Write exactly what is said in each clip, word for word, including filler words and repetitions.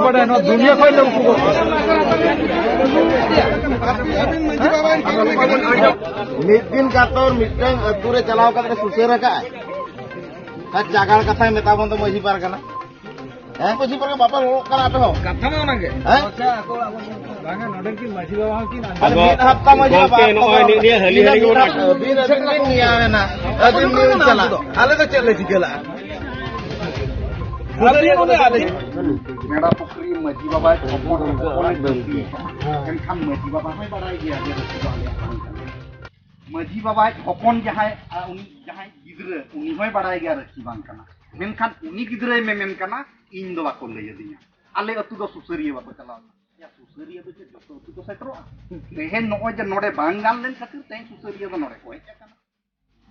ᱵᱟᱰᱟᱭ, ᱱᱚᱣᱟ ᱫᱩᱱᱤᱭᱟᱹ ᱠᱷᱚᱱ ᱞᱮ ᱩᱰᱩᱠᱚᱜ ᱠᱟᱱᱟ᱾ ᱢᱤᱫ ᱫᱤᱱ ᱠᱟᱛᱚᱨ ᱢᱤᱫᱴᱟᱝ ᱟᱹᱛᱩ ᱨᱮ ᱪᱟᱞᱟᱣ ᱠᱟᱛᱮ ᱥᱩᱥᱟᱹᱨ ᱟᱠᱟᱫᱼᱟᱭ᱾ ᱟᱨ ᱡᱟᱜᱟᱲ ᱠᱟᱛᱷᱟᱭ ᱢᱮᱛᱟ ᱵᱚᱱ ᱫᱚ ᱢᱟᱹᱡᱷᱤ ᱯᱟᱨᱜᱟᱱᱟ᱾ ᱦᱮᱸ, ᱢᱟᱹᱡᱷᱤ ᱯᱟᱨᱜᱟᱱᱟ ᱵᱟᱯᱮ ᱨᱚᱲᱚᱜ ᱠᱟᱱᱟ ᱟᱯᱮ ᱦᱚᱸ? ᱠᱟᱛᱷᱟ ᱢᱟ ᱚᱱᱟᱜᱮ᱾ ᱦᱮᱸ? ᱵᱟᱝᱟ, ᱱᱚᱰᱮᱱ ᱠᱤᱱ ᱢᱟᱹᱡᱷᱤ ᱵᱟᱵᱟ ᱦᱚᱸ ᱠᱤᱱ ᱟᱸᱡᱚᱢ ᱟᱫᱚ ᱢᱤᱫ ᱦᱟᱯᱛᱟ ᱢᱟᱹᱡᱷᱤ ᱵᱟᱵᱟ ᱜᱚᱢᱠᱮ, ᱱᱚᱜᱼᱚᱭ ᱱᱤᱭᱟᱹ ᱦᱟᱹᱞᱤ ᱦᱟᱹᱞᱤ ᱵᱚᱱ ᱟᱹᱵᱤᱱ, ᱟᱹᱵᱤᱱ ᱵᱤᱱ ᱧᱮᱞ ᱮᱱᱟ᱾ ᱟᱹᱵᱤᱱ ᱵᱤᱱ ᱪᱟᱞᱟᱜ᱾ ᱟᱞᱮ ᱫᱚ ᱪᱮᱫ ᱞᱮ ᱪᱤᱠᱟᱹ ᱞᱟᱜᱼᱟ? ᱟᱹᱵᱤᱱ ᱚᱸᱰᱮ ᱟᱹᱵᱤᱱ ᱜᱮᱲᱟ ᱯᱩᱠᱷᱨᱤ ᱢᱟᱹᱡᱷᱤ ᱵᱟᱵᱟᱭ ᱦᱚᱯᱚᱱ ᱦᱚᱯᱚᱱ ᱮ ᱜᱟᱹᱞᱛᱤ ᱠᱟᱱᱟ᱾ ᱢᱮᱱᱠᱷᱟᱱ ᱢᱟᱹᱡᱷᱤ ᱵᱟᱵᱟ ᱦᱚᱸᱭ ᱵᱟᱲᱟᱭ ᱜᱮᱭᱟ ᱡᱮ ᱨᱟᱹᱥᱤ ᱫᱚ ᱟᱞᱮᱭᱟᱜ ᱵᱟᱝ ᱠᱟᱱᱟ᱾ ᱢᱟᱹᱡᱷᱤ ᱵᱟᱵᱟᱭ ᱦᱚᱯᱚᱱ ᱡᱟᱦᱟᱸᱭ, ᱟᱨ ᱩᱱᱤ ᱡᱟᱦᱟᱸᱭ ᱜᱤᱫᱽᱨᱟᱹ, ᱩᱱᱤ ᱦᱚᱸᱭ ᱵᱟᱲᱟᱭ ᱜᱮᱭᱟ ᱨᱟᱹᱥᱤ ᱵᱟᱝ ᱠᱟᱱᱟ᱾ ᱢᱮᱱᱠᱷᱟᱱ ᱩᱱᱤ ᱜᱤᱫᱽᱨᱟᱹᱭ ᱢᱮᱢᱮᱱ ᱠᱟᱱᱟ, "ᱤᱧ ᱫᱚ ᱵᱟᱠᱚ ᱞᱟᱹᱭ ᱟᱹᱫᱤᱧᱟ, ᱟᱞᱮ ᱟᱹᱛᱩ ᱫᱚ ᱥᱩᱥᱟᱹᱨᱤᱭᱟᱹ ᱵᱟᱠᱚ ᱪᱟᱞᱟᱣ ᱞᱮᱱᱟ᱾" ᱭᱟ, ᱥᱩᱥᱟᱹᱨᱤᱭᱟᱹ ᱫᱚ ᱪᱮᱫ ᱡᱚᱛᱚ ᱟᱹᱛᱩ ᱠᱚ ᱥᱮᱴᱮᱨᱚᱜᱼᱟ? ᱛᱮᱦᱮᱧ ᱱᱚᱜᱼᱚᱭ ᱡᱮ ᱱᱚᱰᱮ ᱵᱟᱝ ᱜᱟᱱ ᱞᱮᱱ ᱠᱷᱟᱹᱛᱤᱨ ᱛᱮᱦᱮᱧ ᱥᱩᱥᱟᱹᱨᱤᱭᱟᱹ ᱫᱚ ᱱᱚᱰᱮ ᱠᱚ ᱦᱮᱡ ᱟᱠᱟᱱᱟ,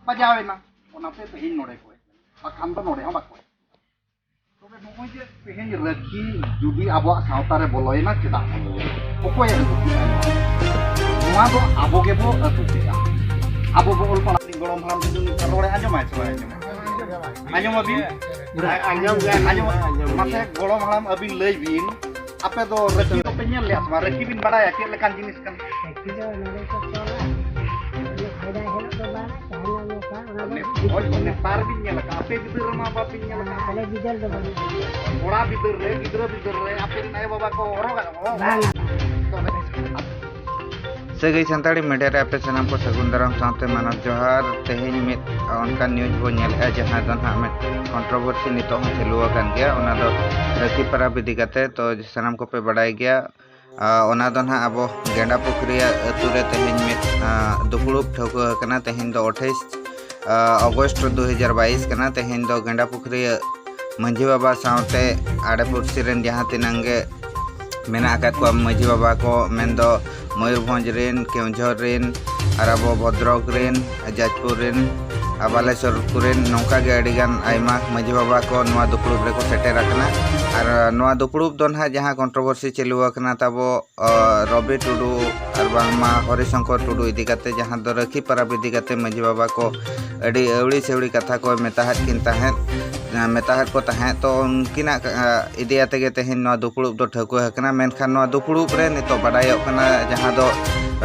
ᱵᱟᱡᱟᱣ ᱮᱱᱟ, ᱚᱱᱟᱛᱮ ᱛᱮᱦᱮᱧ ᱱᱚᱰᱮ ᱠᱚ ᱦᱮᱡ ᱟᱠᱟᱱᱟ, ᱵᱟᱠᱷᱟᱱ ᱫᱚ ᱱᱚᱰᱮ ᱦᱚᱸ ᱵᱟᱠᱚ ᱦᱮᱡ ᱟᱠᱟᱱᱟ᱾ ᱛᱚᱵᱮ ᱱᱚᱜᱼᱚᱭ ᱡᱮ ᱛᱮᱦᱮᱧ ᱨᱟᱹᱠᱷᱤ ᱡᱩᱫᱤ ᱟᱵᱚᱣᱟᱜ ᱥᱟᱶᱛᱟ ᱨᱮ ᱵᱚᱞᱚᱭᱮᱱᱟ, ᱪᱮᱫᱟᱜ ᱵᱚᱞᱚᱭᱮᱱᱟ? ᱚᱠᱚᱭᱮ ᱟᱹᱜᱩ ᱠᱮᱫᱟ ᱱᱚᱣᱟ? ᱱᱚᱣᱟ ᱫᱚ ᱟᱵᱚ ᱜᱮᱵᱚ ᱟᱹᱜᱩ ᱠᱮᱫᱟ᱾ ᱟᱵᱚ ᱵᱚ ᱚᱞ ᱯᱟᱲᱦᱟᱣ, ᱜᱚᱲᱚᱢ ᱦᱟᱲᱟᱢ ᱡᱩᱫᱤ ᱨᱚᱲᱮ ᱟᱸᱡᱚᱢᱟᱭ ᱥᱮ ᱵᱟᱭ ᱟᱸᱡᱚᱢᱟ? ᱟᱸᱡᱚᱢ ᱟᱹᱵᱤᱱ? ᱟᱸᱡᱚᱢ ᱜᱮᱭᱟ, ᱟᱸᱡᱚᱢ, ᱟᱸᱡᱚᱢ ᱜᱮᱭᱟ᱾ ᱢᱟᱥᱮ ᱜᱚᱲᱚᱢ ᱦᱟᱲᱟᱢ, ᱟᱹᱵᱤᱱ ᱞᱟᱹᱭ ᱵᱤᱱ, ᱟᱯᱮ ᱫᱚ ᱨᱟᱹᱠᱷᱤ ᱫᱚᱯᱮ ᱧᱮᱞ ᱞᱮᱫᱼᱟ ᱥᱮ ᱵᱟᱝ? ᱨᱟᱹᱠᱷᱤ ᱵᱤᱱ ᱵᱟᱲᱟᱭᱟ ᱪᱮᱫ ᱞᱮᱠᱟᱱ ᱡᱤᱱᱤᱥ ᱠᱟᱱᱟ? ᱨᱟᱹᱠᱷᱤ ᱫᱚ ᱱᱚᱰᱮ ᱠᱚ ᱛᱚᱞᱟ᱾ ᱚᱱᱟ ᱥᱮᱫᱟᱭ ᱦᱤᱞᱳᱜ ᱫᱚ ᱵᱟᱝ, ᱛᱟᱦᱮᱱᱟ ᱱᱮᱛᱟᱨ᱾ ᱚᱱᱟ ᱫᱚ ᱱᱮ-, ᱦᱳᱭ, ᱱᱮᱛᱟᱨ ᱵᱤᱱ ᱧᱮᱞ ᱟᱠᱟᱫᱼᱟ? ᱟᱯᱮ ᱵᱤᱫᱟᱹᱞ ᱨᱮᱢᱟ ᱵᱟᱵᱤᱱ ᱧᱮᱞ ᱟᱠᱟᱫᱼᱟ᱾ ᱟᱞᱮ ᱵᱤᱫᱟᱹᱞ ᱫᱚ ᱵᱟᱹᱱᱩᱜᱼᱟ᱾ ᱠᱚᱲᱟ ᱵᱤᱫᱟᱹᱞ ᱨᱮ, ᱜᱤᱫᱽᱨᱟᱹ ᱵᱤᱫᱟᱹᱞ ᱨᱮ ᱟᱯᱮ ᱨᱮᱱ ᱟᱭᱳ ᱵᱟᱵᱟ ᱠᱚ ᱦᱚᱨᱚᱜᱟ? ᱵᱟᱝᱟ᱾ ᱥᱟᱹᱜᱟᱹᱭ ᱥᱟᱱᱛᱟᱲᱤ ᱢᱤᱰᱤᱭᱟ ᱨᱮ ᱟᱯᱮ ᱥᱟᱱᱟᱢ ᱠᱚ ᱥᱟᱹᱜᱩᱱ ᱫᱟᱨᱟᱢ ᱥᱟᱶᱛᱮ ᱢᱟᱱᱚᱛ ᱡᱚᱦᱟᱨ᱾ ᱛᱮᱦᱮᱧ ᱢᱤᱫ ᱚᱱᱠᱟᱱ ᱱᱤᱭᱩᱡᱽ ᱵᱚᱱ ᱧᱮᱞᱮᱫᱼᱟ, ᱡᱟᱦᱟᱸ ᱫᱚ ᱱᱟᱦᱟᱜ ᱢᱤᱫ ᱠᱚᱱᱴᱨᱳᱵᱷᱟᱨᱥᱤ ᱱᱤᱛᱚᱜ ᱦᱚᱸ ᱪᱟᱹᱞᱩ ᱟᱠᱟᱱ ᱜᱮᱭᱟ᱾ ᱚᱱᱟ ᱫᱚ ᱨᱟᱹᱠᱷᱤ ᱯᱟᱨᱟᱵᱽ ᱤᱫᱤ ᱠᱟᱛᱮ᱾ ᱛᱚ, ᱥᱟᱱᱟᱢ ᱠᱚᱯᱮ ᱵᱟᱰᱟᱭ ᱜᱮᱭᱟ, ᱟᱨ ᱚᱱᱟ ᱫᱚ ᱱᱟᱦᱟᱜ ᱟᱵᱚ ᱜᱮᱸᱰᱟ ᱯᱩᱠᱷᱨᱤ ᱟᱹᱛᱩ ᱨᱮ ᱛᱮᱦᱮᱧ ᱢᱤᱫ, ᱟᱨ, ᱫᱩᱯᱲᱩᱵ ᱴᱷᱟᱹᱣᱠᱟᱹ ᱟᱠᱟᱱᱟ᱾ ᱛᱮᱦᱮᱧ ᱫᱚ ᱟᱴᱷᱟᱭᱤᱥ, ᱟᱨ, ᱟᱜᱚᱥᱴ ᱫᱩ ᱦᱟᱡᱟᱨ ᱵᱟᱭᱤᱥ ᱠᱟᱱᱟ᱾ ᱛᱮᱦᱮᱧ ᱫᱚ ᱜᱮᱸᱰᱟ ᱯᱩᱠᱷᱨᱤ ᱢᱟᱹᱡᱷᱤ ᱵᱟᱵᱟ ᱥᱟᱶᱛᱮ ᱟᱲᱮ ᱯᱩᱲᱥᱤ ᱨᱮᱱ ᱡᱟᱦᱟᱸ ᱛᱤᱱᱟᱹᱝ ᱜᱮ ᱢᱮᱱᱟᱜ ᱟᱠᱟᱫ ᱠᱚᱣᱟ ᱢᱟᱹᱡᱷᱤ ᱵᱟᱵᱟ ᱠᱚ, ᱢᱮᱱᱫᱚ ᱢᱚᱭᱩᱨᱵᱷᱚᱸᱡᱽ ᱨᱮᱱ, ᱠᱮᱣᱡᱷᱚᱨ ᱨᱮᱱ, ᱟᱨ ᱟᱵᱚ ᱵᱷᱚᱫᱨᱚᱠ ᱨᱮᱱ, ᱡᱟᱡᱽᱯᱩᱨ ᱨᱮᱱ, ᱟᱨ ᱵᱟᱞᱮᱥᱚᱨ ᱠᱚᱨᱮᱱ, ᱱᱚᱝᱠᱟ ᱜᱮ ᱟᱹᱰᱤᱜᱟᱱ ᱟᱭᱢᱟ ᱢᱟᱹᱡᱷᱤ ᱵᱟᱵᱟ ᱠᱚ ᱱᱚᱣᱟ ᱫᱩᱯᱲᱩᱵ ᱨᱮᱠᱚ ᱥᱮᱴᱮᱨ ᱟᱠᱟᱱᱟ᱾ ᱟᱨ ᱱᱚᱣᱟ ᱫᱩᱯᱲᱩᱵ ᱫᱚ ᱱᱟᱦᱟᱜ ᱡᱟᱦᱟᱸ controversy ᱪᱟᱹᱞᱩ ᱟᱠᱟᱱᱟ ᱛᱟᱵᱚ, ᱟᱸ, ᱨᱚᱵᱤ ᱴᱩᱰᱩ ᱟᱨ ᱵᱟᱝᱢᱟ ᱦᱚᱨᱤ ᱥᱚᱝᱠᱚᱨ ᱴᱩᱰᱩ ᱤᱫᱤ ᱠᱟᱛᱮ, ᱡᱟᱦᱟᱸ ᱫᱚ ᱨᱟᱹᱠᱷᱤ ᱯᱟᱨᱟᱵᱽ ᱤᱫᱤ ᱠᱟᱛᱮ ᱢᱟᱹᱡᱷᱤ ᱵᱟᱵᱟ ᱠᱚ ᱟᱹᱰᱤ ᱟᱹᱣᱲᱤ ᱥᱟᱹᱣᱲᱤ ᱠᱟᱛᱷᱟ ᱠᱚ ᱢᱮᱛᱟᱦᱟᱫ ᱠᱤᱱ ᱛᱟᱦᱮᱸᱫ, ᱟᱸ, ᱢᱮᱛᱟᱦᱟᱫ ᱠᱚ ᱛᱟᱦᱮᱸᱫ᱾ ᱛᱚ ᱩᱱᱠᱤᱱᱟᱜ, ᱟᱸ, ᱤᱫᱤ ᱟᱛᱮ ᱜᱮ ᱛᱮᱦᱮᱧ ᱱᱚᱣᱟ ᱫᱩᱯᱲᱩᱵ ᱫᱚ ᱴᱷᱟᱹᱣᱠᱟᱹ ᱟᱠᱟᱱᱟ᱾ ᱢᱮᱱᱠᱷᱟᱱ ᱱᱚᱣᱟ ᱫᱩᱯᱲᱩᱵ ᱨᱮ ᱱᱤᱛᱚᱜ ᱵᱟᱰᱟᱭᱚᱜ ᱠᱟᱱᱟ, ᱡᱟᱦᱟᱸ ᱫᱚ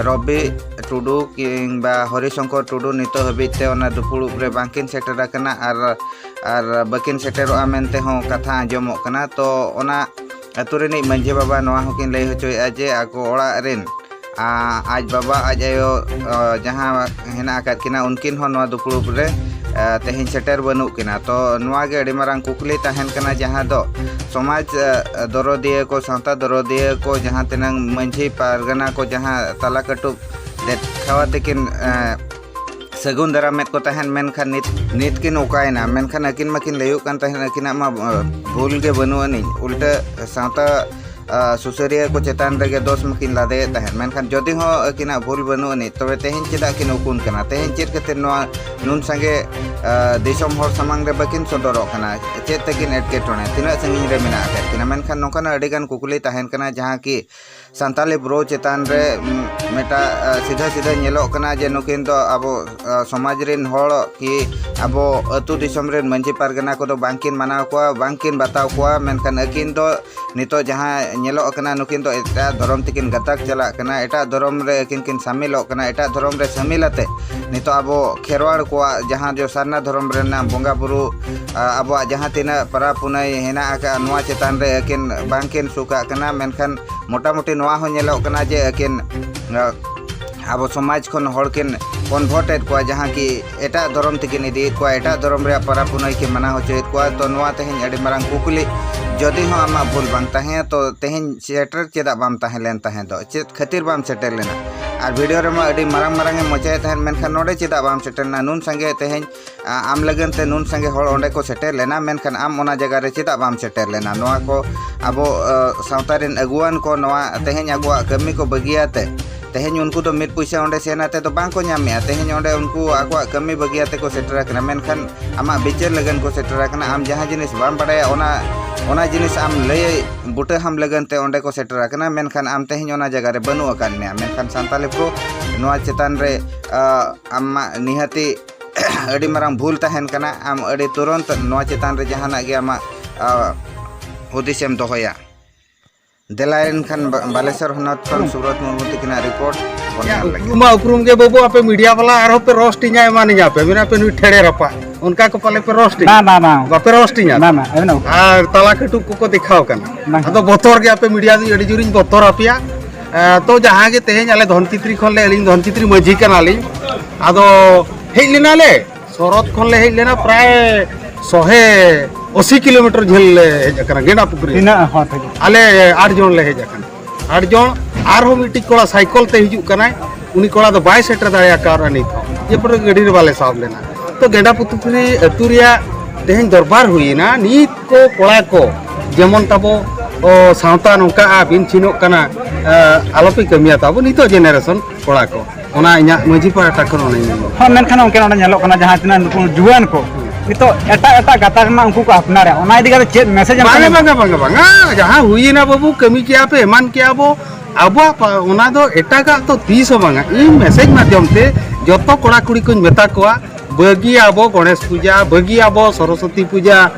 ᱨᱚᱵᱤ ᱴᱩᱰᱩ ᱠᱤᱝᱵᱟ ᱦᱚᱨᱤ ᱥᱚᱝᱠᱚᱨ ᱴᱩᱰᱩ ᱱᱤᱛᱚᱜ ᱦᱟᱹᱵᱤᱡ ᱛᱮ ᱚᱱᱟ ᱫᱩᱯᱲᱩᱵ ᱨᱮ ᱵᱟᱝᱠᱤᱱ ᱥᱮᱴᱮᱨ ᱟᱠᱟᱱᱟ ᱟᱨ, ᱟᱨ ᱵᱟᱹᱠᱤᱱ ᱥᱮᱴᱮᱨᱚᱜᱼᱟ ᱢᱮᱱᱛᱮ ᱦᱚᱸ ᱠᱟᱛᱷᱟ ᱟᱸᱡᱚᱢᱚᱜ ᱠᱟᱱᱟ᱾ ᱛᱚ ᱚᱱᱟ ᱟᱹᱛᱩ ᱨᱤᱱᱤᱡ ᱢᱟᱹᱡᱷᱤ ᱵᱟᱵᱟ ᱱᱚᱣᱟ ᱦᱚᱸᱠᱤᱱ ᱞᱟᱹᱭ ᱦᱚᱪᱚᱭᱮᱫᱼᱟ ᱡᱮ ᱟᱠᱚ ᱚᱲᱟᱜ ᱨᱮᱱ, ᱟ, ᱟᱡ ᱵᱟᱵᱟ, ᱟᱡ ᱟᱭᱳ, ᱟ, ᱡᱟᱦᱟᱸ ᱦᱮᱱᱟᱜ ᱟᱠᱟᱫ ᱠᱤᱱᱟ, ᱩᱱᱠᱤᱱ ᱦᱚᱸ ᱱᱚᱣᱟ ᱫᱩᱯᱲᱩᱵ ᱨᱮ, ᱟ, ᱛᱮᱦᱮᱧ ᱥᱮᱴᱮᱨ ᱵᱟᱹᱱᱩᱜ ᱠᱤᱱᱟ᱾ ᱛᱚ ᱱᱚᱣᱟ ᱜᱮ ᱟᱹᱰᱤ ᱢᱟᱨᱟᱝ ᱠᱩᱠᱞᱤ ᱛᱟᱦᱮᱱ ᱠᱟᱱᱟ, ᱡᱟᱦᱟᱸ ᱫᱚ ᱥᱚᱢᱟᱡᱽ, ᱟ, ᱫᱚᱨᱚᱫᱤᱭᱟᱹ ᱠᱚ, ᱥᱟᱶᱛᱟ ᱫᱚᱨᱚᱫᱤᱭᱟᱹ ᱠᱚ, ᱡᱟᱦᱟᱸ ᱛᱤᱱᱟᱹᱝ ᱢᱟᱹᱡᱷᱤ ᱯᱟᱨᱜᱟᱱᱟ ᱠᱚ ᱡᱟᱦᱟᱸ ᱛᱟᱞᱟ ᱠᱟᱹᱴᱩᱵ ᱫᱮᱠᱷᱟᱣ ᱟᱛᱮ ᱠᱤᱱ, ᱟ, ᱥᱟᱹᱜᱩᱱ ᱫᱟᱨᱟᱢᱮᱫ ᱠᱚ ᱛᱟᱦᱮᱸᱫ, ᱢᱮᱱᱠᱷᱟᱱ ᱱᱤᱛ, ᱱᱤᱛ ᱠᱤᱱ ᱚᱠᱟᱭᱮᱱᱟ? ᱢᱮᱱᱠᱷᱟᱱ ᱟᱹᱠᱤᱱ ᱢᱟᱠᱤᱱ ᱞᱟᱹᱭᱚᱜ ᱠᱟᱱ ᱛᱟᱦᱮᱸᱫ, ᱟᱹᱠᱤᱱᱟᱜ ᱢᱟ, ᱟ, ᱵᱷᱩᱞ ᱜᱮ ᱵᱟᱹᱱᱩᱜ ᱟᱹᱱᱤᱡ, ᱩᱞᱴᱟᱹ ᱥᱟᱶᱛᱟ, ᱟ, ᱥᱩᱥᱟᱹᱨᱤᱭᱟᱹ ᱠᱚ ᱪᱮᱛᱟᱱ ᱨᱮᱜᱮ ᱫᱳᱥ ᱢᱟᱠᱤᱱ ᱞᱟᱫᱮᱭᱮᱫ ᱛᱟᱦᱮᱸᱫ᱾ ᱢᱮᱱᱠᱷᱟᱱ ᱡᱩᱫᱤ ᱦᱚᱸ ᱟᱹᱠᱤᱱᱟᱜ ᱵᱷᱩᱞ ᱵᱟᱹᱱᱩᱜ ᱟᱹᱱᱤᱡ, ᱛᱚᱵᱮ ᱛᱮᱦᱮᱧ ᱪᱮᱫᱟᱜ ᱠᱤᱱ ᱩᱠᱩᱱ ᱠᱟᱱᱟ? ᱛᱮᱦᱮᱧ ᱪᱮᱫ ᱠᱷᱟᱹᱛᱤᱨ ᱱᱚᱣᱟ ᱱᱩᱱ ᱥᱟᱸᱜᱮ, ᱟ, ᱫᱤᱥᱚᱢ ᱦᱚᱲ ᱥᱟᱢᱟᱝ ᱨᱮ ᱵᱟᱹᱠᱤᱱ ᱥᱚᱫᱚᱨᱚᱜ ᱠᱟᱱᱟ? ᱪᱮᱫ ᱛᱟᱹᱠᱤᱱ ᱮᱴᱠᱮᱴᱚᱬᱮ? ᱛᱤᱱᱟᱹᱜ ᱥᱟᱺᱜᱤᱧ ᱨᱮ ᱢᱮᱱᱟᱜ ᱟᱠᱟᱫ ᱠᱤᱱᱟ? ᱢᱮᱱᱠᱷᱟᱱ ᱱᱚᱝᱠᱟᱱᱟᱜ ᱟᱹᱰᱤᱜᱟᱱ ᱠᱩᱠᱞᱤ ᱛᱟᱦᱮᱱ ᱠᱟᱱᱟ, ᱡᱟᱦᱟᱸ ᱠᱤ ᱥᱟᱱᱛᱟᱞᱤ ᱵᱨᱳ ᱪᱮᱛᱟᱱ ᱨᱮ, ᱩᱢ, ᱢᱤᱫᱴᱟᱜ, ᱟ, ᱥᱤᱫᱷᱟᱹ ᱥᱤᱫᱷᱟᱹ ᱧᱮᱞᱚᱜ ᱠᱟᱱᱟ ᱡᱮ ᱱᱩᱠᱤᱱ ᱫᱚ ᱟᱵᱚ, ᱟ, ᱥᱚᱢᱟᱡᱽ ᱨᱮᱱ ᱦᱚᱲ ᱠᱤ ᱟᱵᱚ ᱟᱹᱛᱩ ᱫᱤᱥᱚᱢ ᱨᱮᱱ ᱢᱟᱹᱡᱷᱤ ᱯᱟᱨᱜᱟᱱᱟ ᱠᱚᱫᱚ ᱵᱟᱝᱠᱤᱱ ᱢᱟᱱᱟᱣ ᱠᱚᱣᱟ, ᱵᱟᱝᱠᱤᱱ ᱵᱟᱛᱟᱣ ᱠᱚᱣᱟ᱾ ᱢᱮᱱᱠᱷᱟᱱ ᱟᱹᱠᱤᱱ ᱫᱚ ᱱᱤᱛᱚᱜ ᱡᱟᱦᱟᱸ ᱧᱮᱞᱚᱜ ᱠᱟᱱᱟ, ᱱᱩᱠᱤᱱ ᱫᱚ ᱮᱴᱟᱜ ᱫᱷᱚᱨᱚᱢ ᱛᱮᱠᱤᱱ ᱜᱟᱛᱟᱠ ᱪᱟᱞᱟᱜ ᱠᱟᱱᱟ, ᱮᱴᱟᱜ ᱫᱷᱚᱨᱚᱢ ᱨᱮ ᱟᱹᱠᱤᱱ ᱠᱤᱱ ᱥᱟᱢᱤᱞᱚᱜ ᱠᱟᱱᱟ, ᱮᱴᱟᱜ ᱫᱷᱚᱨᱚᱢ ᱨᱮ ᱥᱟᱢᱤᱞ ᱟᱛᱮ ᱱᱤᱛᱚᱜ ᱟᱵᱚ ᱠᱷᱮᱨᱣᱟᱲ ᱠᱚᱣᱟᱜ ᱡᱟᱦᱟᱸ ᱡᱚ ᱥᱟᱨᱱᱟ ᱫᱷᱚᱨᱚᱢ ᱨᱮᱱᱟᱜ ᱵᱚᱸᱜᱟ ᱵᱩᱨᱩ, ᱟ, ᱟᱵᱚᱣᱟᱜ ᱡᱟᱦᱟᱸ ᱛᱤᱱᱟᱹᱜ ᱯᱟᱨᱟᱵᱽ ᱯᱩᱱᱟᱹᱭ ᱦᱮᱱᱟᱜ ᱟᱠᱟᱫᱼᱟ, ᱱᱚᱣᱟ ᱪᱮᱛᱟᱱ ᱨᱮ ᱟᱹᱠᱤᱱ ᱵᱟᱝᱠᱤᱱ ᱥᱩᱠᱟᱜ ᱠᱟᱱᱟ᱾ ᱢᱮᱱᱠᱷᱟᱱ ᱢᱚᱴᱟᱢᱩᱴᱤ ᱱᱚᱣᱟ ᱦᱚᱸ ᱧᱮᱞᱚᱜ ᱠᱟᱱᱟ ᱡᱮ ᱟᱹᱠᱤᱱ, ᱟ, ᱟᱵᱚ ᱥᱚᱢᱟᱡᱽ ᱠᱷᱚᱱ ᱦᱚᱲ ᱠᱤᱱ convert ᱮᱫ ᱠᱚᱣᱟ, ᱡᱟᱦᱟᱸ ᱠᱤ ᱮᱴᱟᱜ ᱫᱷᱚᱨᱚᱢ ᱛᱮᱠᱤᱱ ᱤᱫᱤᱭᱮᱫ ᱠᱚᱣᱟ, ᱮᱴᱟᱜ ᱫᱷᱚᱨᱚᱢ ᱨᱮᱭᱟᱜ ᱯᱟᱨᱟᱵᱽ ᱯᱩᱱᱟᱹᱭ ᱠᱤᱱ ᱢᱟᱱᱟᱣ ᱦᱚᱪᱚᱭᱮᱫ ᱠᱚᱣᱟ᱾ ᱛᱚ ᱱᱚᱣᱟ ᱛᱮᱦᱮᱧ ᱟᱹᱰᱤ ᱢᱟᱨᱟᱝ ᱠᱩᱠᱞᱤ, ᱡᱩᱫᱤ ᱦᱚᱸ ᱟᱢᱟᱜ ᱵᱷᱩᱞ ᱵᱟᱝ ᱛᱟᱦᱮᱸ, ᱛᱚ ᱛᱮᱦᱮᱧ ᱥᱮᱴᱮᱨ ᱪᱮᱫᱟᱜ ᱵᱟᱢ ᱛᱟᱦᱮᱸ ᱞᱮᱱ ᱛᱟᱦᱮᱸ ᱫᱚ? ᱪᱮᱫ ᱠᱷᱟᱹᱛᱤᱨ ᱵᱟᱢ ᱥᱮᱴᱮᱨ ᱞᱮᱱᱟ? ᱟᱨ ᱵᱷᱤᱰᱤᱭᱳ ᱨᱮᱢᱟ ᱟᱹᱰᱤ ᱢᱟᱨᱟᱝ ᱢᱟᱨᱟᱝ ᱮᱢ ᱢᱚᱪᱟᱭᱮᱫ ᱛᱟᱦᱮᱸᱫ, ᱢᱮᱱᱠᱷᱟᱱ ᱱᱚᱰᱮ ᱪᱮᱫᱟᱜ ᱵᱟᱢ ᱥᱮᱴᱮᱨ ᱞᱮᱱᱟ? ᱱᱩᱱ ᱥᱟᱸᱜᱮ ᱛᱮᱦᱮᱧ, ᱟ, ᱟᱢ ᱞᱟᱹᱜᱤᱫ ᱛᱮ ᱱᱩᱱ ᱥᱟᱸᱜᱮ ᱦᱚᱲ ᱚᱸᱰᱮ ᱠᱚ ᱥᱮᱴᱮᱨ ᱞᱮᱱᱟ, ᱢᱮᱱᱠᱷᱟᱱ ᱟᱢ ᱚᱱᱟ ᱡᱟᱭᱜᱟ ᱨᱮ ᱪᱮᱫᱟᱜ ᱵᱟᱢ ᱥᱮᱴᱮᱨ ᱞᱮᱱᱟ? ᱱᱚᱣᱟ ᱠᱚ ᱟᱵᱚ, ᱟ, ᱥᱟᱶᱛᱟ ᱨᱮᱱ ᱟᱹᱜᱩᱣᱟᱱ ᱠᱚ ᱱᱚᱣᱟ ᱛᱮᱦᱮᱧ ᱟᱠᱚᱣᱟᱜ ᱠᱟᱹᱢᱤ ᱠᱚ ᱵᱟᱹᱜᱤᱭᱟᱛᱮ ᱛᱮᱦᱮᱧ ᱩᱱᱠᱩ ᱫᱚ ᱢᱤᱫ ᱯᱩᱭᱥᱟᱹ ᱚᱸᱰᱮ ᱥᱮᱱ ᱟᱛᱮ ᱫᱚ ᱵᱟᱝ ᱠᱚ ᱧᱟᱢᱮᱜᱼᱟ᱾ ᱛᱮᱦᱮᱧ ᱚᱸᱰᱮ ᱩᱱᱠᱩ ᱟᱠᱚᱣᱟᱜ ᱠᱟᱹᱢᱤ ᱵᱟᱹᱜᱤᱭᱟᱛᱮ ᱠᱚ ᱥᱮᱴᱮᱨ ᱟᱠᱟᱱᱟ, ᱢᱮᱱᱠᱷᱟᱱ ᱟᱢᱟᱜ ᱵᱤᱪᱟᱹᱨ ᱞᱟᱹᱜᱤᱫ ᱠᱚ ᱥᱮᱴᱮᱨ ᱟᱠᱟᱱᱟ᱾ ᱟᱢ ᱡᱟᱦᱟᱸ ᱡᱤᱱᱤᱥ ᱵᱟᱢ ᱵᱟᱲᱟᱭᱟ, ᱚᱱᱟ ᱚᱱᱟ ᱡᱤᱱᱤᱥ ᱟᱢ ᱞᱟᱹᱭ ᱵᱩᱴᱟᱹ ᱦᱟᱢ ᱞᱟᱹᱜᱤᱫ ᱛᱮ ᱚᱸᱰᱮ ᱠᱚ ᱥᱮᱴᱮᱨ ᱟᱠᱟᱱᱟ, ᱢᱮᱱᱠᱷᱟᱱ ᱟᱢ ᱛᱮᱦᱮᱧ ᱚᱱᱟ ᱡᱟᱭᱜᱟ ᱨᱮ ᱵᱟᱹᱱᱩᱜ ᱟᱠᱟᱫ ᱢᱮᱭᱟ᱾ ᱢᱮᱱᱠᱷᱟᱱ ᱥᱟᱱᱛᱟᱞᱤ ᱯᱨᱳ ᱱᱚᱣᱟ ᱪᱮᱛᱟᱱ ᱨᱮ, ᱟ, ᱟᱢ ᱢᱟ ᱱᱤᱦᱟᱹᱛᱤ ᱟᱹᱰᱤ ᱢᱟᱨᱟᱝ ᱵᱷᱩᱞ ᱛᱟᱦᱮᱱ ᱠᱟᱱᱟ᱾ ᱟᱢ ᱟᱹᱰᱤ ᱛᱩᱨᱚᱱᱛ ᱱᱚᱣᱟ ᱪᱮᱛᱟᱱ ᱨᱮ ᱡᱟᱦᱟᱱᱟᱜ ᱜᱮ ᱟᱢᱟᱜ, ᱟ, ᱦᱩᱫᱤᱥᱮᱢ ᱫᱚᱦᱚᱭᱟ᱾ ᱫᱮᱞᱟ ᱮᱱᱠᱷᱟᱱ ᱵᱟ-, ᱵᱟᱞᱮᱥᱚᱨ ᱦᱚᱱᱚᱛ ᱠᱷᱚᱱ ᱥᱩᱵᱨᱚᱛ ᱢᱩᱨᱢᱩ ᱛᱤᱠᱤᱱᱟᱜ ᱨᱤᱯᱳᱨᱴ, ᱵᱚᱱ ᱧᱮᱞ ᱞᱮᱜᱮ᱾ ᱩᱯᱨᱩᱢ ᱢᱟ ᱩᱯᱨᱩᱢ ᱜᱮ ᱵᱟᱹᱵᱩ, ᱟᱯᱮ ᱢᱤᱰᱤᱭᱟ ᱵᱟᱞᱟ ᱟᱨᱦᱚᱸ ᱯᱮ ᱨᱳᱥᱴ ᱤᱧᱟ, ᱮᱢᱟᱱᱤᱧᱟ ᱯᱮ, ᱢᱮᱱᱟ ᱯᱮ ᱱᱩᱭ ᱴᱷᱮᱲᱮ ᱨᱟᱯᱟᱜ, ᱚᱱᱠᱟ ᱠᱚ ᱯᱟᱞᱮ ᱯᱮ ᱨᱳᱥᱴ ᱤᱧᱟ᱾ ᱵᱟᱝ, ᱵᱟᱝ, ᱵᱟᱝ᱾ ᱵᱟᱯᱮ ᱨᱳᱥᱴ ᱤᱧᱟ? ᱵᱟᱝ, ᱵᱟᱝ, ᱮᱢᱱᱤ ᱩᱯᱨᱩᱢ᱾ ᱟᱨ ᱛᱟᱞᱟ ᱠᱟᱹᱴᱩᱵ ᱠᱚᱠᱚ ᱫᱮᱠᱷᱟᱣ ᱠᱟᱱᱟ᱾ ᱵᱟᱝ᱾ ᱟᱫᱚ ᱵᱚᱛᱚᱨ ᱜᱮ ᱟᱯᱮ ᱢᱤᱰᱤᱭᱟ ᱫᱚ ᱟᱹᱰᱤ ᱡᱳᱨᱤᱧ ᱵᱚᱛᱚᱨ ᱟᱯᱮᱭᱟ᱾ ᱮ, ᱛᱚ ᱡᱟᱦᱟᱸ ᱜᱮ ᱛᱮᱦᱮᱧ ᱟᱞᱮ ᱫᱷᱚᱱᱪᱤᱛᱨᱤ ᱠᱷᱚᱱ ᱞᱮ, ᱟᱹᱞᱤᱧ ᱫᱷᱚᱱᱪᱤᱛᱨᱤ ᱢᱟᱹᱡᱷᱤ ᱠᱟᱱᱟᱞᱤᱧ᱾ ᱟᱫᱚ ᱦᱮᱡ ᱞᱮᱱᱟᱞᱮ, ᱥᱚᱨᱚᱛ ᱠᱷᱚᱱ ᱞᱮ ᱦᱮᱡ ᱞᱮᱱᱟ, ᱯᱨᱟᱭ ᱥᱚᱦᱮ ᱟᱥᱤ ᱠᱤᱞᱳᱢᱤᱴᱟᱨ ᱡᱷᱟᱹᱞ ᱞᱮ ᱦᱮᱡ ᱟᱠᱟᱱᱟ ᱜᱮᱸᱰᱟ ᱯᱩᱠᱷᱨᱤ᱾ ᱛᱤᱱᱟᱹᱜ ᱦᱚᱲ ᱯᱮ ᱦᱮᱡ? ᱟᱞᱮ ᱟᱴ ᱡᱚᱱ ᱞᱮ ᱦᱮᱡ ᱟᱠᱟᱱᱟ, ᱟᱴ ᱡᱚᱱ᱾ ᱟᱨᱦᱚᱸ ᱢᱤᱫᱴᱤᱡ ᱠᱚᱲᱟ ᱥᱟᱭᱠᱚᱞ ᱛᱮ ᱦᱤᱡᱩᱜ ᱠᱟᱱᱟᱭ, ᱩᱱᱤ ᱠᱚᱲᱟ ᱫᱚ ᱵᱟᱭ ᱥᱮᱴᱮᱨ ᱫᱟᱲᱮ ᱟᱠᱟᱣᱫᱟ ᱱᱤᱛ ᱦᱚᱸ, ᱡᱮ ᱯᱚᱨᱮ ᱜᱟᱹᱰᱤ ᱨᱮ ᱵᱟᱞᱮ ᱥᱟᱵ ᱞᱮᱱᱟ᱾ ᱛᱚ ᱜᱮᱸᱰᱟ ᱯᱩᱠᱷᱨᱤ ᱟᱹᱛᱩ ᱨᱮᱭᱟᱜ ᱛᱮᱦᱮᱧ ᱫᱚᱨᱵᱟᱨ ᱦᱩᱭᱮᱱᱟ, ᱱᱤᱛ ᱠᱚ ᱠᱚᱲᱟ ᱠᱚ ᱡᱮᱢᱚᱱ ᱛᱟᱵᱚ, ᱚ, ᱥᱟᱶᱛᱟ ᱱᱚᱝᱠᱟᱜᱼᱟ, ᱵᱤᱱ ᱪᱷᱤᱱᱚᱜ ᱠᱟᱱᱟ, ᱮ, ᱟᱞᱚᱯᱮ ᱠᱟᱹᱢᱤᱭᱟ ᱛᱟᱵᱚ ᱱᱤᱛᱚᱜ ᱡᱮᱱᱟᱨᱮᱥᱚᱱ ᱠᱚᱲᱟ ᱠᱚ᱾ ᱚᱱᱟ ᱤᱧᱟᱹᱜ ᱢᱟᱹᱡᱷᱤ ᱯᱟᱦᱴᱟ ᱠᱷᱚᱱ ᱚᱱᱟᱧ ᱢᱮᱱᱟ᱾ ᱦᱚᱸ, ᱢᱮᱱᱠᱷᱟᱱ ᱜᱚᱢᱠᱮ, ᱱᱚᱰᱮ ᱧᱮᱞᱚᱜ ᱠᱟᱱᱟ, ᱡᱟᱦᱟᱸ ᱛᱤᱱᱟᱹᱜ ᱱᱩᱠᱩ ᱡᱩᱣᱟᱹᱱ ᱠᱚ ᱱᱤᱛᱚᱜ ᱮᱴᱟᱜ ᱮᱴᱟᱜ ᱜᱟᱛᱟᱠ ᱨᱮᱱᱟᱜ ᱩᱱᱠᱩ ᱠᱚ ᱟᱯᱱᱟᱨᱮᱫ, ᱚᱱᱟ ᱤᱫᱤ ᱠᱟᱛᱮ ᱪᱮᱫ ᱢᱮᱥᱮᱡᱽ ᱮᱢ ᱵᱟᱝᱟ, ᱠᱟᱱᱟ? ᱵᱟᱝᱟ, ᱵᱟᱝᱟ, ᱵᱟᱝᱟ᱾ ᱡᱟᱦᱟᱸ ᱦᱩᱭᱮᱱᱟ ᱵᱟᱹᱵᱩ, ᱠᱟᱹᱢᱤ ᱠᱮᱜᱼᱟ ᱯᱮ, ᱮᱢᱟᱱ ᱠᱮᱜᱼᱟ ᱵᱚ, ᱟᱵᱚᱣᱟᱜ ᱯᱟ-, ᱚᱱᱟ ᱫᱚ ᱮᱴᱟᱜᱟᱜ ᱛᱚ ᱛᱤᱥ ᱦᱚᱸ ᱵᱟᱝᱟ᱾ ᱤᱧ ᱢᱮᱥᱮᱡᱽ ᱢᱟᱫᱽᱫᱷᱚᱢ ᱛᱮ ᱡᱚᱛᱚ ᱠᱚᱲᱟ ᱠᱩᱲᱤ ᱠᱚᱧ ᱢᱮᱛᱟ ᱠᱚᱣᱟ, ᱵᱟᱹᱜᱤᱭᱟᱵᱚ ᱜᱚᱬᱮᱥ ᱯᱩᱡᱟ, ᱵᱟᱹᱜᱤᱭᱟᱵᱚ ᱥᱚᱨᱚᱥᱚᱛᱤ ᱯᱩᱡᱟ,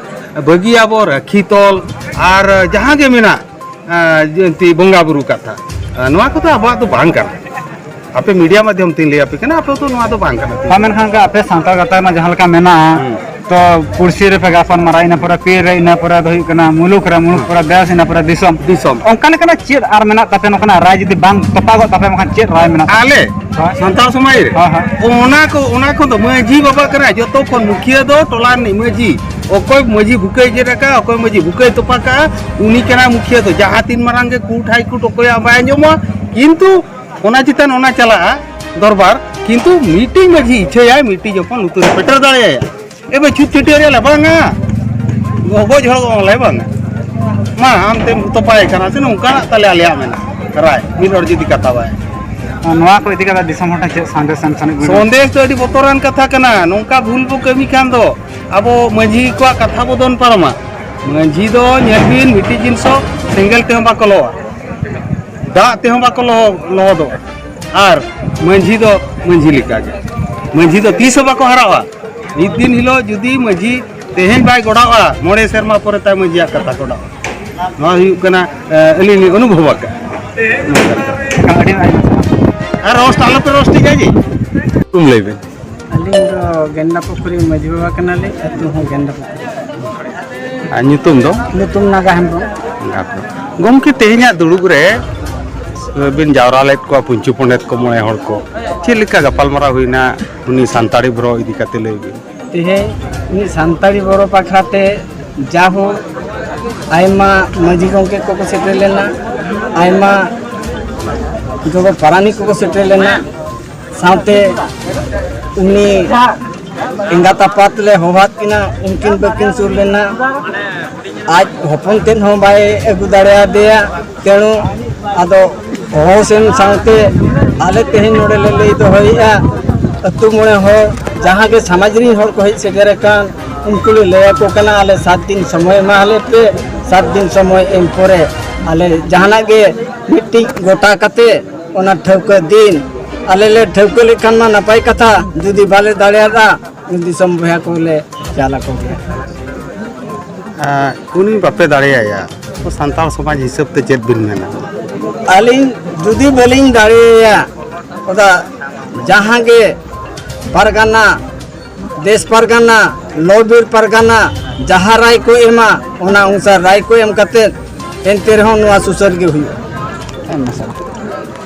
ᱵᱟᱹᱜᱤᱭᱟᱵᱚ ᱨᱟᱹᱠᱷᱤ ᱛᱚᱞ, ᱟᱨ ᱡᱟᱦᱟᱸ ᱜᱮ ᱢᱮᱱᱟᱜ, ᱟᱸ, ᱡᱚᱭᱚᱱᱛᱤ ᱵᱚᱸᱜᱟ ᱵᱩᱨᱩ ᱠᱟᱛᱷᱟ, ᱟᱸ, ᱱᱚᱣᱟ ᱠᱚᱫᱚ ᱟᱵᱚᱣᱟᱜ ᱫᱚ ᱵᱟᱝ ᱠᱟᱱᱟ᱾ ᱟᱯᱮ ᱢᱤᱰᱤᱭᱟ ᱢᱟᱫᱽᱫᱷᱚᱢ ᱛᱮᱧ ᱞᱟᱹᱭ ᱟᱯᱮ ᱠᱟᱱᱟ, ᱟᱯᱮ ᱫᱚ ᱱᱚᱣᱟ ᱫᱚ ᱵᱟᱝ ᱠᱟᱱᱟ᱾ ᱦᱚᱸ, ᱢᱮᱱᱠᱷᱟᱱ ᱟᱯᱮ ᱥᱟᱱᱛᱟᱲ ᱜᱟᱶᱛᱟ ᱨᱮᱱᱟᱜ ᱡᱟᱦᱟᱸ ᱞᱮᱠᱟ ᱢᱮᱱᱟᱜᱼᱟ, ᱦᱩᱸ᱾ ᱛᱚ ᱯᱩᱲᱥᱤ ᱨᱮᱯᱮ ᱜᱟᱯᱟᱞ ᱢᱟᱨᱟᱣ, ᱤᱱᱟᱹ ᱯᱚᱨᱮ ᱯᱤᱲ ᱨᱮ, ᱤᱱᱟᱹ ᱯᱚᱨᱮ ᱫᱚ ᱦᱩᱭᱩᱜ ᱠᱟᱱᱟ ᱢᱩᱞᱩᱠ ᱨᱮ, ᱢᱩᱞᱩᱠ ᱦᱩᱸ᱾ ᱯᱚᱨᱮ ᱫᱮᱥ, ᱤᱱᱟᱹ ᱯᱚᱨᱮ ᱫᱤᱥᱚᱢ᱾ ᱫᱤᱥᱚᱢ᱾ ᱚᱱᱠᱟ ᱞᱮᱠᱟᱱᱟᱜ ᱪᱮᱫ ᱟᱨ ᱢᱮᱱᱟᱜ ᱛᱟᱯᱮ ᱱᱚᱝᱠᱟᱱᱟᱜ ᱨᱟᱭ ᱡᱩᱫᱤ ᱵᱟᱝ ᱛᱚᱯᱟᱜᱚᱜ ᱛᱟᱯᱮ, ᱢᱮᱱᱠᱷᱟᱱ ᱪᱮᱫ ᱨᱟᱭ ᱢᱮᱱᱟᱜ ᱛᱟᱯᱮ? ᱟᱞᱮ ᱦᱳᱭ᱾ ᱥᱟᱱᱛᱟᱲ ᱥᱚᱢᱟᱡᱽ ᱨᱮ? ᱦᱳᱭ, ᱦᱳᱭ᱾ ᱚᱱᱟ ᱠᱚ, ᱚᱱᱟ ᱠᱷᱚᱱ ᱫᱚ ᱢᱟᱹᱡᱷᱤ ᱵᱟᱵᱟ ᱠᱟᱱᱟᱭ ᱡᱚᱛᱚ ᱠᱷᱚᱱ ᱢᱩᱠᱷᱤᱭᱟᱹ ᱫᱚ ᱴᱚᱞᱟ ᱨᱤᱱᱤᱡ ᱢᱟᱹᱡᱷᱤ᱾ ᱚᱠᱚᱭ ᱢᱟᱹᱡᱷᱤ ᱵᱩᱠᱟᱹᱭ ᱪᱮᱫ ᱟᱠᱟᱫ, ᱚᱠᱚᱭ ᱢᱟᱹᱡᱷᱤ ᱵᱩᱠᱟᱹᱭ ᱛᱚᱯᱟ ᱠᱟᱜᱼᱟ, ᱩᱱᱤ ᱠᱟᱱᱟᱭ ᱢᱩᱠᱷᱤᱭᱟᱹ ᱫᱚ᱾ ᱡᱟᱦᱟᱸ ᱛᱤᱱ ᱢᱟᱨᱟᱝ ᱜᱮ ᱠᱳᱨᱴ ᱦᱟᱭ ᱠᱳᱨᱴ ᱚᱠᱚᱭᱟᱜ ᱵᱟᱭ ᱟᱸᱡᱚᱢᱚᱜᱼᱟ, ᱠᱤᱱᱛᱩ ᱚᱱᱟ ᱪᱮᱛᱟᱱ ᱚᱱᱟ ᱪᱟᱞᱟᱜᱼᱟ ᱫᱚᱨᱵᱟᱨ, ᱠᱤᱱᱛᱩ ᱢᱤᱫᱴᱤᱡ ᱢᱟᱹᱡᱷᱤ ᱤᱪᱷᱟᱹᱭᱟᱭ, ᱢᱤᱫᱴᱤᱡ ᱦᱚᱯᱚᱱ ᱞᱩᱛᱩᱨ ᱨᱮ ᱯᱮᱴᱮᱨ ᱫᱟᱲᱮᱭᱟᱭᱟ᱾ ᱮᱵᱮ ᱪᱷᱩᱛ ᱪᱷᱟᱹᱴᱭᱟᱹᱨ ᱨᱮᱭᱟᱜ ᱞᱮ ᱵᱟᱝᱟ, ᱜᱚᱡ ᱦᱚᱲ ᱫᱚ ᱞᱮ ᱵᱟᱝᱟ᱾ ᱢᱟ ᱟᱢ ᱛᱮᱢ ᱛᱚᱯᱟᱭ ᱠᱟᱱᱟ ᱥᱮ, ᱱᱚᱝᱠᱟᱱᱟᱜ ᱛᱟᱞᱮ ᱟᱞᱮᱭᱟᱜ ᱢᱮᱱᱟᱜᱼᱟ ᱨᱟᱭ, ᱢᱤᱫ ᱦᱚᱲ ᱡᱩᱫᱤ ᱠᱟᱛᱷᱟ ᱵᱟᱭ ᱟᱨ ᱱᱚᱣᱟ ᱠᱚ ᱤᱫᱤ ᱠᱟᱛᱮ ᱫᱤᱥᱚᱢ ᱦᱚᱲ ᱴᱷᱮᱱ ᱪᱮᱫ ᱥᱟᱸᱫᱮᱥ ᱮᱢ ᱥᱟᱱᱟᱭᱮᱫ ᱵᱚᱱᱟ? ᱥᱚᱱᱫᱮᱥ ᱫᱚ ᱟᱹᱰᱤ ᱵᱚᱛᱚᱨᱟᱱ ᱠᱟᱛᱷᱟ ᱠᱟᱱᱟ᱾ ᱱᱚᱝᱠᱟ ᱵᱷᱩᱞ ᱵᱚ ᱠᱟᱹᱢᱤ ᱠᱷᱟᱱ ᱫᱚ ᱟᱵᱚ ᱢᱟᱹᱡᱷᱤ ᱠᱚᱣᱟᱜ ᱠᱟᱛᱷᱟ ᱵᱚ ᱫᱚᱱ ᱯᱟᱨᱚᱢᱟ᱾ ᱢᱟᱹᱡᱷᱤ ᱫᱚ ᱧᱮᱞ ᱵᱤᱱ, ᱢᱤᱫᱴᱤᱡ ᱡᱤᱱᱤᱥ ᱦᱚᱸ ᱥᱮᱸᱜᱮᱞ ᱛᱮᱦᱚᱸ ᱵᱟᱠᱚ ᱞᱚᱦᱚᱫᱟ, ᱫᱟᱜ ᱛᱮᱦᱚᱸ ᱵᱟᱠᱚ ᱞᱚᱦᱚ-, ᱞᱚᱦᱚᱫᱚᱜᱼᱟ᱾ ᱟᱨ ᱢᱟᱹᱡᱷᱤ ᱫᱚ ᱢᱟᱹᱡᱷᱤ ᱞᱮᱠᱟᱜᱮ, ᱢᱟᱹᱡᱷᱤ ᱫᱚ ᱛᱤᱥ ᱦᱚᱸ ᱵᱟᱠᱚ ᱦᱟᱨᱟᱜᱼᱟ᱾ ᱢᱤᱫ ᱫᱤᱱ ᱦᱤᱞᱳᱜ ᱡᱩᱫᱤ ᱢᱟᱹᱡᱷᱤ ᱛᱮᱦᱮᱧ ᱵᱟᱭ ᱜᱚᱲᱟᱣᱟ, ᱢᱚᱬᱮ ᱥᱮᱨᱢᱟ ᱯᱚᱨᱮ ᱛᱟᱭ ᱢᱟᱹᱡᱷᱤᱭᱟᱜ ᱠᱟᱛᱷᱟ ᱜᱚᱲᱟᱣᱟ᱾ ᱱᱚᱣᱟ ᱦᱩᱭᱩᱜ ᱠᱟᱱᱟ, ᱮ, ᱟᱹᱞᱤᱧ ᱞᱤᱧ ᱚᱱᱩᱵᱷᱚᱵ ᱟᱠᱟᱫᱼᱟ᱾ ᱟᱹᱰᱤ ᱟᱭᱢᱟ ᱥᱟᱨᱦᱟᱣ᱾ ᱟᱨ ᱨᱳᱥᱴ ᱟᱞᱚᱯᱮ ᱨᱳᱥᱴᱤᱧᱟ ᱡᱮ᱾ ᱧᱩᱛᱩᱢ ᱞᱟᱹᱭ ᱵᱮᱱ᱾ ᱟᱹᱞᱤᱧ ᱫᱚ ᱜᱮᱱᱫᱟ ᱯᱩᱠᱷᱨᱤ ᱢᱟᱹᱡᱷᱤ ᱵᱟᱵᱟ ᱠᱟᱱᱟᱞᱤᱧ, ᱟᱹᱛᱩ ᱦᱚᱸ ᱜᱮᱱᱫᱟ ᱯᱩᱠᱷᱨᱤ᱾ ᱟᱨ ᱧᱩᱛᱩᱢ ᱫᱚ? ᱧᱩᱛᱩᱢ ᱱᱟᱜᱟ ᱦᱮᱢᱵᱨᱚᱢ᱾ ᱜᱚᱢᱠᱮ, ᱛᱮᱦᱮᱧᱟᱜ ᱫᱩᱲᱩᱵ ᱨᱮ ᱵᱤᱱ ᱡᱟᱣᱨᱟ ᱞᱮᱫ ᱠᱚᱣᱟ ᱯᱩᱧᱪᱩ ᱯᱚᱸᱰᱮᱛ ᱠᱚ ᱢᱚᱬᱮ ᱦᱚᱲ ᱠᱚ, ᱪᱮᱫ ᱞᱮᱠᱟ ᱜᱟᱯᱟᱞᱢᱟᱨᱟᱣ ᱦᱩᱭᱱᱟ ᱩᱱᱤ ᱥᱟᱱᱛᱟᱲᱤ ᱵᱚᱨᱚ ᱤᱫᱤ ᱠᱟᱛᱮ? ᱞᱟᱹᱭ ᱵᱤᱱ᱾ ᱛᱮᱦᱮᱧ ᱢᱤᱫ ᱥᱟᱱᱛᱟᱲᱤ ᱵᱚᱨᱚ ᱵᱟᱠᱷᱨᱟ ᱛᱮ ᱡᱟᱦᱳ ᱟᱭᱢᱟ ᱢᱟᱹᱡᱷᱤ ᱜᱚᱢᱠᱮ ᱠᱚᱠᱚ ᱥᱮᱴᱮᱨ ᱞᱮᱱᱟ, ᱟᱭᱢᱟ ᱜᱚᱜᱚ ᱯᱟᱨᱟᱱᱤᱠ ᱠᱚᱠᱚ ᱥᱮᱴᱮᱨ ᱞᱮᱱᱟ, ᱥᱟᱶᱛᱮ ᱩᱱᱤ ᱮᱸᱜᱟᱛ ᱟᱯᱟᱛ ᱞᱮ ᱦᱚᱦᱚᱣᱟᱫ ᱠᱤᱱᱟ, ᱩᱱᱠᱤᱱ ᱵᱟᱹᱠᱤᱱ ᱥᱩᱨ ᱞᱮᱱᱟ᱾ ᱟᱡ ᱦᱚᱯᱚᱱ ᱛᱮᱫ ᱦᱚᱸ ᱵᱟᱭ ᱟᱹᱜᱩ ᱫᱟᱲᱮᱭᱟᱫᱮᱭᱟ᱾ ᱛᱮᱬᱩ ᱟᱫᱚ ᱦᱚᱦᱚ ᱥᱮᱱ ᱥᱟᱶᱛᱮ ᱟᱞᱮ ᱛᱮᱦᱮᱧ ᱱᱚᱰᱮ ᱞᱮ ᱞᱟᱹᱭ ᱫᱚᱦᱚᱭᱮᱫᱼᱟ, ᱟᱹᱛᱩ ᱢᱚᱬᱮ ᱦᱚᱲ, ᱡᱟᱦᱟᱸ ᱜᱮ ᱥᱚᱢᱟᱡᱽ ᱨᱤᱱ ᱦᱚᱲ ᱠᱚ ᱦᱮᱡ ᱥᱮᱴᱮᱨ ᱟᱠᱟᱱ, ᱩᱱᱠᱩ ᱞᱮ ᱞᱟᱹᱭ ᱟᱠᱚ ᱠᱟᱱᱟ, ᱟᱞᱮ ᱥᱟᱛ ᱫᱤᱱ ᱥᱚᱢᱚᱭ ᱮᱢᱟ ᱞᱮ ᱯᱮ᱾ ᱥᱟᱛ ᱫᱤᱱ ᱥᱚᱢᱚᱭ ᱮᱢ ᱯᱚᱨᱮ ᱟᱞᱮ ᱡᱟᱦᱟᱱᱟᱜ ᱜᱮ ᱢᱤᱫᱴᱤᱡ ᱜᱚᱴᱟ ᱠᱟᱛᱮ ᱚᱱᱟ ᱴᱷᱟᱹᱣᱠᱟᱹ ᱫᱤᱱ ᱟᱞᱮ ᱞᱮ ᱴᱷᱟᱹᱣᱠᱟᱹ ᱞᱮᱠᱷᱟᱱ ᱢᱟ ᱱᱟᱯᱟᱭ ᱠᱟᱛᱷᱟ, ᱡᱩᱫᱤ ᱵᱟᱞᱮ ᱫᱟᱲᱮᱭᱟᱫᱼᱟ, ᱫᱤᱥᱚᱢ ᱵᱚᱭᱦᱟ ᱠᱚᱞᱮ ᱪᱟᱞ ᱟᱠᱚ ᱜᱮᱭᱟ᱾ ᱟᱨ ᱩᱱᱤ ᱵᱟᱯᱮ ᱫᱟᱲᱮᱭᱟᱭᱟ, ᱥᱟᱱᱛᱟᱲ ᱥᱚᱢᱟᱡᱽ ᱦᱤᱥᱟᱹᱵ ᱛᱮ ᱪᱮᱫ ᱵᱤᱱ ᱢᱮᱱᱟ? ᱟᱹᱞᱤᱧ ᱡᱩᱫᱤ ᱵᱟᱹᱞᱤᱧ ᱫᱟᱲᱮᱭᱟᱭᱟ, ᱚᱱᱟ ᱡᱟᱦᱟᱸ ᱜᱮ ᱯᱟᱨᱜᱟᱱᱟ, ᱫᱮᱥ ᱯᱟᱨᱜᱟᱱᱟ, ᱞᱚ ᱵᱤᱨ ᱯᱟᱨᱜᱟᱱᱟ ᱡᱟᱦᱟᱸ ᱨᱟᱭ ᱠᱚ ᱮᱢᱟ, ᱚᱱᱟ ᱚᱱᱩᱥᱟᱨ ᱨᱟᱭ ᱠᱚ ᱮᱢ ᱠᱟᱛᱮ ᱮᱱᱛᱮ ᱨᱮᱦᱚᱸ ᱱᱚᱣᱟ ᱥᱩᱥᱟᱹᱨ ᱜᱮ ᱦᱩᱭᱩᱜᱼᱟ᱾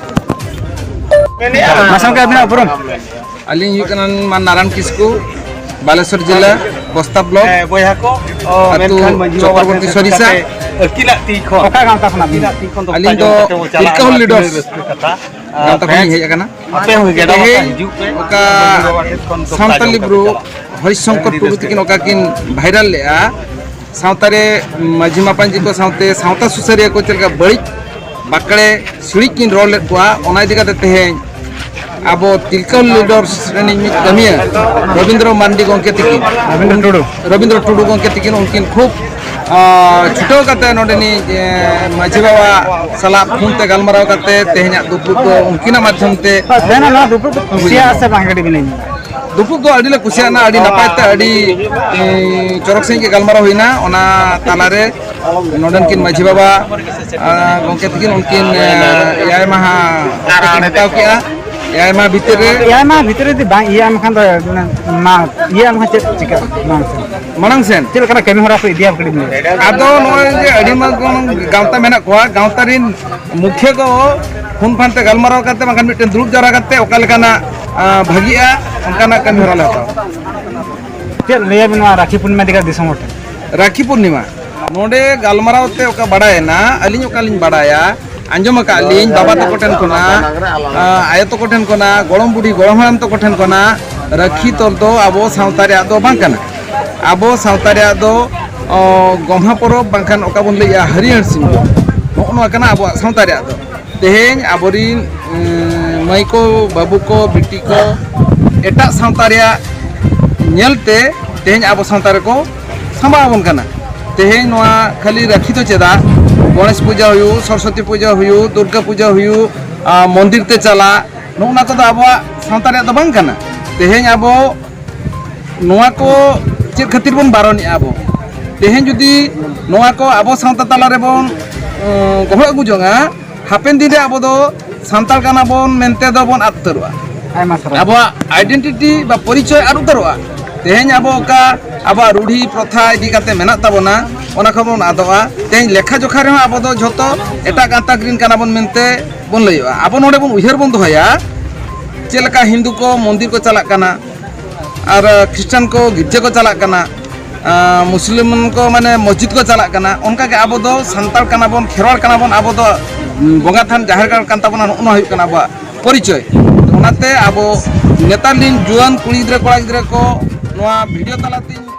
ᱢᱟᱥᱟᱝ ᱠᱮ ᱟᱹᱵᱤᱱᱟᱜ ᱩᱯᱨᱩᱢ? ᱟᱹᱞᱤᱧ ᱦᱩᱭᱩᱜ ᱠᱟᱱᱟ ᱢᱟ ᱱᱟᱨᱟᱭᱚᱱ ᱠᱤᱥᱠᱩ, ᱵᱟᱞᱮᱥᱚᱨ ᱡᱮᱞᱟ, ᱵᱚᱥᱛᱟ ᱵᱞᱚᱠ, ᱦᱮᱸ, ᱵᱚᱭᱦᱟ ᱠᱚ, ᱚ, ᱟᱹᱛᱩ ᱢᱮᱱᱠᱷᱟᱱ ᱢᱟᱹᱡᱷᱤ ᱵᱟᱵᱟ ᱪᱚᱠᱨᱚᱵᱚᱨᱛᱤ ᱴᱷᱮᱱ ᱥᱚᱨᱤᱥᱟ᱾ ᱥᱮᱴᱮᱨ ᱠᱟᱛᱮ ᱟᱹᱠᱤᱱᱟᱜ ᱛᱤ ᱠᱷᱚᱱ, ᱟᱹᱠᱤᱱᱟᱜ ᱛᱤ ᱠᱷᱚᱱ ᱫᱚ ᱟᱹᱞᱤᱧ ᱫᱚ ᱛᱟᱭᱚᱢ ᱠᱟᱛᱮ ᱵᱚᱱ ᱪᱟᱞᱟᱜᱼᱟ, ᱛᱤᱞᱠᱟᱹ ᱦᱚᱞ ᱟᱹᱰᱤ ᱞᱤᱰᱟᱨᱥ ᱨᱟᱹᱥᱠᱟᱹ ᱠᱟᱛᱷᱟ᱾ ᱜᱟᱶᱛᱟ ᱠᱷᱚᱱ ᱞᱤᱧ ᱦᱮᱡ ᱟᱠᱟᱱᱟ᱾ ᱟᱯᱮ ᱦᱚᱸ ᱜᱮᱰᱮ ᱛᱮᱦᱮᱧ ᱵᱟᱠᱷᱨᱟ ᱦᱤᱡᱩᱜ ᱯᱮ᱾ ᱚᱠᱟ ᱢᱟᱹᱡᱷᱤ ᱵᱟᱵᱟ ᱴᱷᱮᱱ ᱠᱷᱚᱱ ᱫᱚ ᱥᱟᱱᱛᱟᱞᱤ ᱛᱟᱭᱚᱢ ᱵᱨᱳ ᱠᱟᱛᱮ ᱪᱟᱞᱟᱜᱼᱟ᱾ ᱦᱚᱨᱤᱥ ᱥᱚᱝᱠᱚᱨ ᱟᱹᱰᱤ ᱴᱩᱰᱩ ᱨᱟᱹᱥᱠᱟᱹ᱾ ᱛᱤᱠᱤᱱ ᱚᱠᱟ ᱠᱤᱱ ᱵᱷᱟᱭᱨᱟᱞ ᱞᱮᱜᱼᱟ, ᱥᱟᱶᱛᱟ ᱨᱮ ᱢᱟᱹᱡᱷᱤ ᱢᱟᱯᱟᱧᱡᱤ ᱠᱚ ᱥᱟᱶᱛᱮ ᱥᱟᱶᱛᱟ ᱥᱩᱥᱟᱹᱨᱤᱭᱟᱹ ᱠᱚ ᱪᱮᱫ ᱞᱮᱠᱟ ᱵᱟᱹᱲᱤᱡ ᱵᱟᱠᱲᱮ ᱥᱤᱲᱤᱡ ᱠᱤᱱ ᱨᱚᱲ ᱞᱮᱫ ᱠᱚᱣᱟ, ᱚᱱᱟ ᱤᱫᱤ ᱠᱟᱛᱮ ᱛᱮᱦᱮᱧ ᱟᱵᱚ ᱛᱤᱞᱠᱟᱹ ᱞᱤᱰᱟᱨᱥ ᱨᱮᱱᱤᱡ ᱢᱤᱫ ᱠᱟᱹᱢᱤᱭᱟᱹ ᱨᱚᱵᱤᱱᱫᱨᱚ ᱢᱟᱱᱰᱤ ᱜᱚᱢᱠᱮ ᱛᱤᱠᱤᱱ, ᱨᱚᱵᱤᱱᱫᱨᱚ ᱴᱩᱰᱩ᱾ ᱨᱚᱵᱤᱱᱫᱨᱚ ᱴᱩᱰᱩ ᱜᱚᱢᱠᱮ ᱛᱤᱠᱤᱱ ᱩᱱᱠᱤᱱ ᱠᱷᱩᱵ ᱟᱨ ᱪᱷᱩᱴᱟᱹᱣ ᱠᱟᱛᱮ ᱱᱚᱰᱮᱱᱤᱡ, ᱮ, ᱢᱟᱹᱡᱷᱤ ᱵᱟᱵᱟ ᱥᱟᱞᱟᱜ ᱯᱷᱳᱱ ᱛᱮ ᱜᱟᱞᱢᱟᱨᱟᱣ ᱠᱟᱛᱮ ᱛᱮᱦᱮᱧᱟᱜ ᱫᱩᱯᱲᱩᱵ ᱫᱚ ᱩᱱᱠᱤᱱᱟᱜ ᱢᱟᱫᱽᱫᱷᱚᱢ ᱛᱮ᱾ ᱛᱮᱦᱮᱧ ᱱᱚᱣᱟ ᱫᱩᱯᱲᱩᱵ ᱫᱚ ᱠᱩᱥᱤᱭᱟᱜᱼᱟ ᱥᱮ ᱵᱟᱝ, ᱠᱟᱹᱴᱤᱡ ᱵᱤᱱ ᱞᱟᱹᱭ ᱧᱚᱜᱟ? ᱫᱩᱯᱲᱩᱵ ᱫᱚ ᱟᱹᱰᱤ ᱞᱮ ᱠᱩᱥᱤᱭᱟᱜᱼᱟ, ᱟᱹᱰᱤ ᱱᱟᱯᱟᱭ ᱛᱮ, ᱟᱹᱰᱤ, ᱮ, ᱪᱚᱨᱚᱠ ᱥᱟᱺᱦᱤᱡ ᱜᱮ ᱜᱟᱞᱢᱟᱨᱟᱣ ᱦᱩᱭᱱᱟ᱾ ᱚᱱᱟ ᱛᱟᱞᱟᱨᱮ ᱱᱚᱰᱮᱱ ᱠᱤᱱ ᱢᱟᱹᱡᱷᱤ ᱵᱟᱵᱟ, ᱟᱨ ᱜᱚᱢᱠᱮ ᱛᱟᱹᱠᱤᱱ ᱩᱱᱠᱤᱱ, ᱮ, ᱮᱭᱟᱭ ᱢᱟᱦᱟ ᱚᱠᱛᱚ ᱠᱤᱱ ᱦᱟᱛᱟᱣ ᱠᱮᱜᱼᱟ᱾ ᱮᱭᱟᱭ ᱢᱟᱦᱟ ᱵᱷᱤᱛᱤᱨ ᱨᱮ ᱮᱭᱟᱭ ᱢᱟᱦᱟ ᱵᱷᱤᱛᱤᱨ ᱨᱮ ᱡᱩᱫᱤ ᱵᱟᱝ ᱤᱭᱟᱹᱜᱼᱟ, ᱮᱱᱠᱷᱟᱱ ᱫᱚ, ᱢᱟᱱᱮ, ᱢᱟ ᱤᱭᱟᱹᱜᱼᱟ, ᱮᱱᱠᱷᱟᱱ ᱪᱮᱫ ᱪᱤᱠᱟᱹᱜᱼᱟ? ᱵᱟᱝ ᱥᱮ᱾ ᱢᱟᱲᱟᱝ ᱥᱮᱱ ᱪᱮᱫ ᱞᱮᱠᱟᱱᱟᱜ ᱠᱟᱹᱢᱤ ᱦᱚᱨᱟ ᱠᱚ ᱤᱫᱤᱭᱟ, ᱠᱟᱹᱴᱤᱡ ᱵᱤᱱ ᱞᱟᱹᱭᱟ? ᱟᱫᱚ ᱱᱚᱜᱼᱚᱭ ᱡᱮ ᱟᱹᱰᱤ ᱢᱟᱨᱟᱝ ᱜᱟᱶᱛᱟ ᱢᱮᱱᱟᱜ ᱠᱚᱣᱟ, ᱜᱟᱶᱛᱟ ᱨᱤᱱ ᱢᱩᱠᱷᱤᱭᱟᱹ ᱠᱚ ᱯᱷᱳᱱ ᱯᱷᱟᱱ ᱛᱮ ᱜᱟᱞᱢᱟᱨᱟᱣ ᱠᱟᱛᱮ, ᱵᱟᱝᱠᱷᱟᱱ ᱢᱤᱫᱴᱮᱱ ᱫᱩᱲᱩᱵ ᱡᱟᱣᱨᱟ ᱠᱟᱛᱮ ᱚᱠᱟ ᱞᱮᱠᱟᱱᱟᱜ, ᱟ, ᱵᱷᱟᱹᱜᱤᱜᱼᱟ, ᱚᱱᱠᱟᱱᱟᱜ ᱠᱟᱹᱢᱤ ᱦᱚᱨᱟ ᱞᱮ ᱦᱟᱛᱟᱣᱟ᱾ ᱪᱮᱫ ᱞᱟᱹᱭᱟᱵᱤᱱ ᱱᱚᱣᱟ ᱨᱟᱠᱷᱤ ᱯᱩᱨᱱᱤᱢᱟ ᱤᱫᱤ ᱠᱟᱛᱮ ᱫᱤᱥᱚᱢ ᱦᱚᱲ ᱴᱷᱮᱱ? ᱨᱟᱠᱷᱤ ᱯᱩᱨᱱᱤᱢᱟ ᱱᱚᱰᱮ ᱜᱟᱞᱢᱟᱨᱟᱣ ᱛᱮ ᱚᱠᱟ ᱵᱟᱲᱟᱭᱮᱱᱟ, ᱟᱹᱞᱤᱧ ᱚᱠᱟ ᱞᱤᱧ ᱵᱟᱲᱟᱭᱟ, ᱟᱸᱡᱚᱢ ᱟᱠᱟᱫ ᱞᱤᱧ ᱵᱟᱵᱟ ᱛᱟᱠᱚ ᱴᱷᱮᱱ ᱠᱷᱚᱱᱟᱜ, ᱟ, ᱟᱭᱳ ᱛᱟᱠᱚ ᱴᱷᱮᱱ ᱠᱷᱚᱱᱟᱜ, ᱜᱚᱲᱚᱢ ᱵᱩᱰᱷᱤ ᱜᱚᱲᱚᱢ ᱦᱟᱲᱟᱢ ᱛᱟᱠᱚ ᱴᱷᱮᱱ ᱠᱷᱚᱱᱟᱜ, ᱨᱟᱹᱠᱷᱤ ᱛᱚᱞ ᱫᱚ ᱟᱵᱚ ᱥᱟᱶᱛᱟ ᱨᱮᱭᱟᱜ ᱫᱚ ᱵᱟᱝ ᱠᱟᱱᱟ᱾ ᱟᱵᱚ ᱥᱟᱶᱛᱟ ᱨᱮᱭᱟᱜ ᱫᱚ, ᱚ, ᱜᱚᱢᱦᱟ ᱯᱚᱨᱚᱵᱽ ᱵᱟᱝᱠᱷᱟᱱ ᱚᱠᱟ ᱵᱚᱱ ᱞᱟᱹᱭᱮᱜᱼᱟ ᱦᱟᱹᱨᱭᱟᱹᱲ ᱥᱤᱢ ᱡᱚᱢ, ᱱᱚᱜᱼᱚ ᱱᱚᱣᱟ ᱠᱟᱱᱟ ᱟᱵᱚᱣᱟᱜ ᱥᱟᱶᱛᱟ ᱨᱮᱭᱟᱜ ᱫᱚ᱾ ᱛᱮᱦᱮᱧ ᱟᱵᱚᱨᱤᱱ, ᱮᱸ, ᱢᱟᱹᱭ ᱠᱚ, ᱵᱟᱹᱵᱩ ᱠᱚ, ᱵᱤᱴᱤ ᱠᱚ ᱮᱴᱟᱜ ᱥᱟᱶᱛᱟ ᱨᱮᱭᱟᱜ ᱧᱮᱞᱛᱮ ᱛᱮᱦᱮᱧ ᱟᱵᱚ ᱥᱟᱶᱛᱟ ᱨᱮᱠᱚ ᱥᱟᱢᱵᱟᱣ ᱟᱵᱚᱱ ᱠᱟᱱᱟ᱾ ᱛᱮᱦᱮᱧ ᱱᱚᱣᱟ ᱠᱷᱟᱹᱞᱤ ᱨᱟᱹᱠᱷᱤ ᱫᱚ ᱪᱮᱫᱟᱜ, ᱜᱚᱬᱮᱥ ᱯᱩᱡᱟᱹ ᱦᱩᱭᱩᱜ, ᱥᱚᱨᱚᱥᱚᱛᱤ ᱯᱩᱡᱟᱹ ᱦᱩᱭᱩᱜ, ᱫᱩᱨᱜᱟ ᱯᱩᱡᱟᱹ ᱦᱩᱭᱩᱜ, ᱟ, ᱢᱚᱱᱫᱤᱨ ᱛᱮ ᱪᱟᱞᱟᱜ, ᱱᱚᱜᱼᱚ ᱱᱚᱣᱟ ᱠᱚᱫᱚ ᱟᱵᱚᱣᱟᱜ ᱥᱟᱶᱛᱟ ᱨᱮᱭᱟᱜ ᱫᱚ ᱵᱟᱝ ᱠᱟᱱᱟ᱾ ᱛᱮᱦᱮᱧ ᱟᱵᱚ ᱱᱚᱣᱟ ᱠᱚ ᱪᱮᱫ ᱠᱷᱟᱹᱛᱤᱨ ᱵᱚᱱ ᱵᱟᱨᱚᱱᱮᱜᱼᱟ ᱟᱵᱚ? ᱛᱮᱦᱮᱧ ᱡᱩᱫᱤ ᱱᱚᱣᱟ ᱠᱚ ᱟᱵᱚ ᱥᱟᱶᱛᱟ ᱛᱟᱞᱟ ᱨᱮᱵᱚᱱ, ᱩᱸ, ᱜᱚᱦᱚᱲ ᱟᱹᱜᱩ ᱡᱚᱝᱟ, ᱦᱟᱯᱮᱱ ᱫᱤᱱ ᱨᱮ ᱟᱵᱚ ᱫᱚ ᱥᱟᱱᱛᱟᱲ ᱠᱟᱱᱟ ᱵᱚᱱ ᱢᱮᱱᱛᱮ ᱫᱚ ᱵᱚᱱ ᱟᱫ ᱩᱛᱟᱹᱨᱚᱜᱼᱟ᱾ ᱟᱭᱢᱟ ᱥᱟᱨᱦᱟᱣ᱾ ᱟᱵᱚᱣᱟᱜ ᱟᱭᱰᱮᱱᱴᱤᱴᱤ ᱵᱟ ᱯᱚᱨᱤᱪᱚᱭ ᱟᱫ ᱩᱛᱟᱹᱨᱚᱜᱼᱟ᱾ ᱛᱮᱦᱮᱧ ᱟᱵᱚ ᱚᱠᱟ ᱟᱵᱚᱣᱟᱜ ᱨᱩᱲᱦᱤ ᱯᱨᱚᱛᱷᱟ ᱤᱫᱤ ᱠᱟᱛᱮ ᱢᱮᱱᱟᱜ ᱛᱟᱵᱚᱱᱟ, ᱚᱱᱟ ᱠᱷᱚᱱ ᱵᱚᱱ ᱟᱫᱚᱜᱼᱟ᱾ ᱛᱮᱦᱮᱧ ᱞᱮᱠᱷᱟ ᱡᱚᱠᱷᱟ ᱨᱮᱦᱚᱸ ᱟᱵᱚ ᱫᱚ ᱡᱷᱚᱛᱚ ᱮᱴᱟᱜ ᱜᱟᱛᱟᱠ ᱨᱤᱱ ᱠᱟᱱᱟ ᱵᱚᱱ ᱢᱮᱱᱛᱮ ᱵᱚᱱ ᱞᱟᱹᱭᱚᱜᱼᱟ᱾ ᱟᱵᱚ ᱱᱚᱰᱮ ᱵᱚᱱ ᱩᱭᱦᱟᱹᱨ ᱵᱚᱱ ᱫᱚᱦᱚᱭᱟ, ᱪᱮᱫ ᱞᱮᱠᱟ ᱦᱤᱱᱫᱩ ᱠᱚ ᱢᱚᱱᱫᱤᱨ ᱠᱚ ᱪᱟᱞᱟᱜ ᱠᱟᱱᱟ, ᱟᱨ ᱠᱷᱨᱤᱥᱴᱟᱱ ᱠᱚ ᱜᱤᱨᱡᱟᱹ ᱠᱚ ᱪᱟᱞᱟᱜ ᱠᱟᱱᱟ, ᱟᱨ ᱢᱩᱥᱞᱤᱢ ᱠᱚ ᱢᱟᱱᱮ ᱢᱚᱥᱡᱤᱫ ᱠᱚ ᱪᱟᱞᱟᱜ ᱠᱟᱱᱟ, ᱚᱱᱠᱟᱜᱮ ᱟᱵᱚ ᱫᱚ ᱥᱟᱱᱛᱟᱲ ᱠᱟᱱᱟ ᱵᱚᱱ, ᱠᱷᱮᱨᱣᱟᱲ ᱠᱟᱱᱟ ᱵᱚᱱ, ᱟᱵᱚ ᱫᱚ ᱵᱚᱸᱜᱟ ᱛᱷᱟᱱ ᱡᱟᱦᱮᱨ ᱜᱟᱲ ᱠᱟᱱ ᱛᱟᱵᱚᱱᱟ, ᱱᱚᱜᱼᱚ ᱱᱚᱣᱟ ᱦᱩᱭᱩᱜ ᱠᱟᱱᱟ ᱟᱵᱚᱣᱟᱜ ᱯᱚᱨᱤᱪᱚᱭ᱾ ᱚᱱᱟᱛᱮ ᱟᱵᱚ ᱱᱮᱛᱟᱨ ᱨᱤᱱ ᱡᱩᱣᱟᱹᱱ ᱠᱩᱲᱤ ᱜᱤᱫᱽᱨᱟᱹ ᱠᱚᱲᱟ ᱜᱤᱫᱽᱨᱟᱹ ᱠᱚ ᱱᱚᱣᱟ ᱵᱷᱤᱰᱤᱭᱳ ᱛᱟᱞᱟᱛᱮᱧ